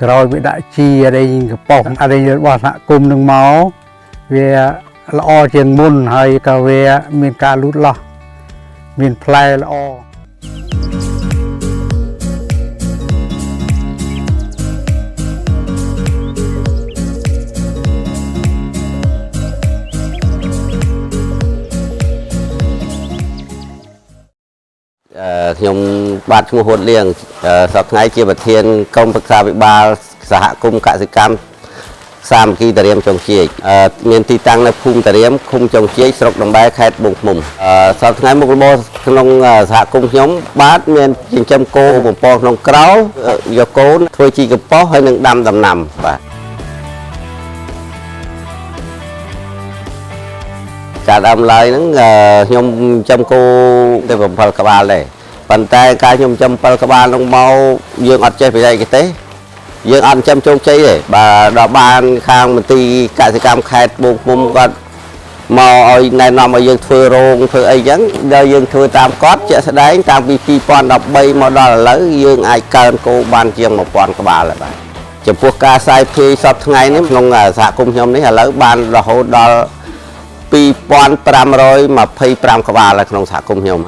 ក្រោយវាដាក់ជីអីកំប៉ុសអីរបស់សហគមន៍នឹងមកវាល្អជាងមុនហើយក៏វាមានការលូតលាស់មានផ្លែល្អ ខ្ញុំបាទឈ្មោះហ៊ុនលៀងសប្តាហ៍ថ្ងៃជាប្រធានក្រុមប្រឹក្សាវិបាលសហគមន៍កសិកម្មសាមគ្គីតារៀមចុងជាយមានទីតាំងនៅភូមិតារៀមឃុំចុងជាយស្រុកដំបែខេត្តត្បូងឃ្មុំសប្តាហ៍ថ្ងៃមុខរបរក្នុងសហគមន៍ខ្ញុំបាទមានចិញ្ចឹមគោបំពងក្នុងក្រោលយកកូនធ្វើជីកំប៉ុស្តហើយនឹងដាំដំណាំបាទការដាំឡើយហ្នឹងខ្ញុំចិញ្ចឹមគោទៅ7ក្បាលដែរប៉ុន្តែការខ្ញុំចិញ្ចឹម7ក្បាលនោះមកយើងអត់ចេះបច្ចេកទេសយើងអត់ចិញ្ចឹមជោគជ័យទេបាទដល់បានខាងមន្ទីរកសិកម្មខេត្តត្បូងឃ្មុំគាត់មកឲ្យណែនាំឲ្យយើងធ្វើរោងធ្វើអីចឹងដល់យើងធ្វើតាមគាត់ជាក់ស្ដែងតាំងពី2013មកដល់ឥឡូវយើងអាចកើនគោបានជាង1000ក្បាលហើយបាទចំពោះការសាយភាយសពថ្ងៃនេះក្នុងសហគមន៍ខ្ញុំនេះឥឡូវបានរហូតដល់2525ក្បាលនៅក្នុងសហគមន៍ខ្ញុំ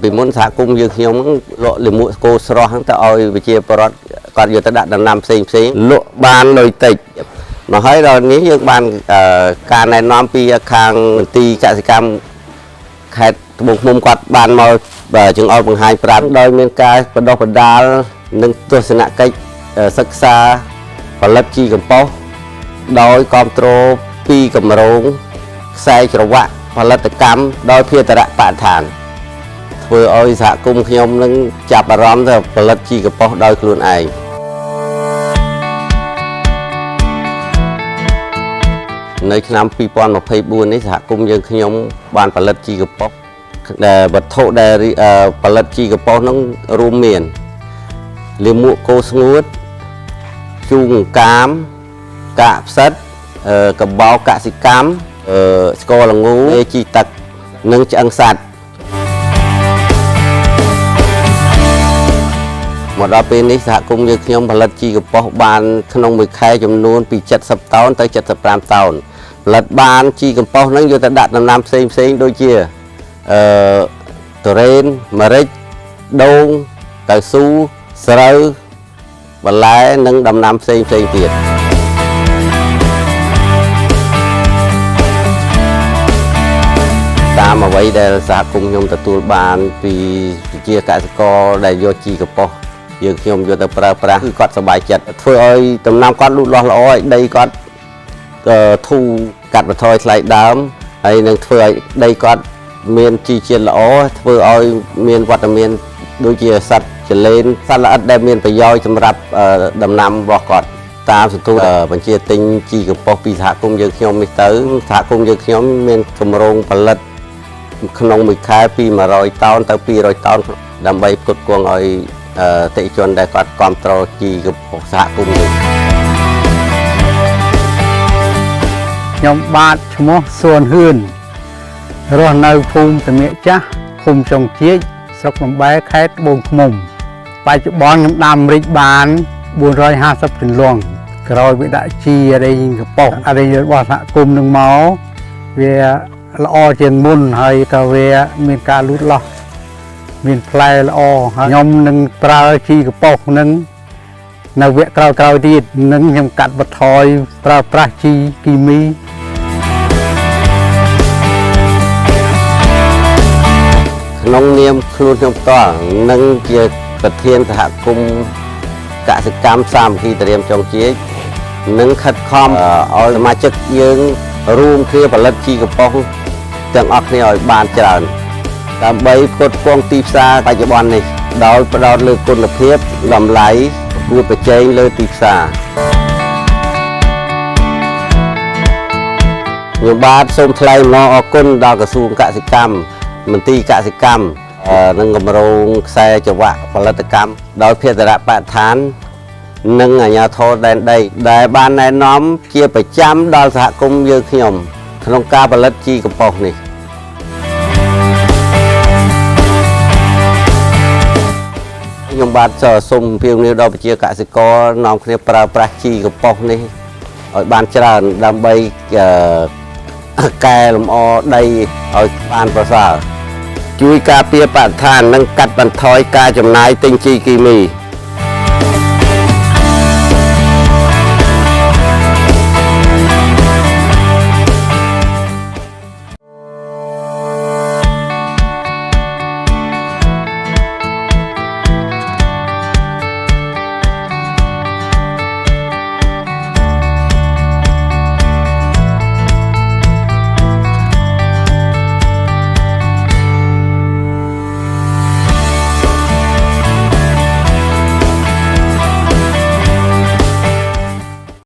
ពីមុនសហគមន៍យើងខ្ញុំលក់លាមកគោស្រស់ហ្នឹងទៅឲ្យប្រជាពលរដ្ឋគាត់យកទៅដាក់ដំណាំផ្សេងផ្សេងលក់បានលុយតិចមកហើយដល់នេះយើងបានការណែនាំពីខាងមន្ទីរកសិកម្មខេត្តត្បូងឃ្មុំគាត់បានមកចង្អុលបង្ហាញប្រាប់ដោយមានការបណ្ដុះបណ្ដាលនិងទស្សនកិច្ចសិក្សាផលិតជីកំប៉ុស្តដោយគ្រប់គ្រងពីគម្រោងខ្សែច្រវាក់ផលិតកម្មដោយភារៈបរិស្ថានធ្វើឲ្យសហគមន៍ខ្ញុំនឹងចាប់អារម្មណ៍ទៅផលិតជីកំប៉ុស្តដោយខ្លួនឯងនៅឆ្នាំ2024នេះសហគមន៍យើងខ្ញុំបានផលិតជីកំប៉ុស្តដែលវត្ថុដែលផលិតជីកំប៉ុស្តនោះរួមមានលាមកគោស្ងួតជូងកាមកាកផ្សិតកបោកសិកម្មស្ករល្ងូជីទឹកនិងឆ្អឹងសត្វមកដល់ពេលនេះសហគមន៍យើងខ្ញុំផលិតជីកំប៉ុស្តបានក្នុងមួយខែចំនួនពី70តោនទៅ75តោនផលិតបានជីកំប៉ុស្តហ្នឹងយកទៅដាក់ដំណាំផ្សេងផ្សេងដូចជាទុរេនម្រេចដូងកៅស៊ូស្រូវបន្លែនិងដំណាំផ្សេងផ្សេងទៀតតាមអ្វីដែលសហគមន៍ខ្ញុំទទួលបានពីប្រជាកសិករដែលយកជីកំប៉ុស្តយើងខ្ញុំយកទៅប្រើប្រាស់គឺគាត់សប្បាយចិត្តធ្វើឲ្យដំណាំគាត់លូតលាស់ល្អឲ្យដីគាត់ធូរកាត់បន្ថយថ្លៃដើមហើយនឹងធ្វើឲ្យដីគាត់មានជីជាតិល្អធ្វើឲ្យមានវត្តមានដូចជាសត្វចលេនសត្វល្អិតដែលមានប្រយោជន៍សម្រាប់ដំណាំរបស់គាត់តាមសន្ទុះបញ្ជាទិញជីកំប៉ុស្តពីសហគមន៍យើងខ្ញុំនេះទៅសហគមន៍យើងខ្ញុំមានគម្រោងផលិតក្នុងមួយខែពី100តោនទៅ200តោនដើម្បីផ្គត់ផ្គង់ឲ្យអតិជនដែលគាត់គ្រប់គ្រងជីកំប៉ុស្តសហគមន៍នេះខ្ញុំបាទឈ្មោះសួនហ៊ឿនរស់នៅភូមិតមៀកចាស់ឃុំចុងជាយស្រុកដំបែខេត្តត្បូងឃ្មុំបច្ចុប្បន្នខ្ញុំដាំម្រេចបាន450ចន្លងក្រោយវាដាក់ជីអីកំប៉ុស្តអីរបស់សហគមន៍នឹងមកវាល្អជាងមុនហើយក៏វាមានការលូតលាស់មានផ្លែល្អហើយខ្ញុំនឹងប្រើជីកំប៉ុស្តនឹងនៅវគ្គក្រោយៗទៀតនឹងខ្ញុំកាត់បន្ថយប្រើប្រាស់ជីគីមី ក្នុងនាមខ្លួនខ្ញុំផ្ទាល់និងជាប្រធានសហគមន៍កសិកម្មសាមគ្គីតារៀមចុងជាយនិងខិតខំឲ្យសមាជិកយើងរួមគ្នាផលិតជីកំប៉ុស្តទាំងអស់គ្នាឲ្យបានច្រើនដើម្បីផ្គត់ផ្គង់ទីផ្សារបច្ចុប្បន្ននេះដោយផ្ដោតលើគុណភាពតម្លៃគួរប្រជែងលើទីផ្សារខ្ញុំបាទសូមថ្លែងអំណរអគុណដល់ក្រសួងកសិកម្មមន្ទីរកសិកម្មនិងគម្រោងខ្សែច្រវាក់ផលិតកម្មដោយភារៈបរិស្ថាននិងអាជ្ញាធរដែនដីដែលបានណែនាំជាប្រចាំដល់សហគមន៍យើងខ្ញុំក្នុងការផលិតជីកំប៉ុស្តនេះខ្ញុំ ខ្ញុំបាទសូមអំពាវនាវដល់ប្រជាកសិករនាំគ្នាប្រើប្រាស់ជីកំប៉ុស្តនេះឲ្យបានច្រើនដើម្បីអឺកែលម្អដីឲ្យបានប្រសើរជួយការពារបរិស្ថាននិងកាត់បន្ថយការចំណាយទិញជីគីមី។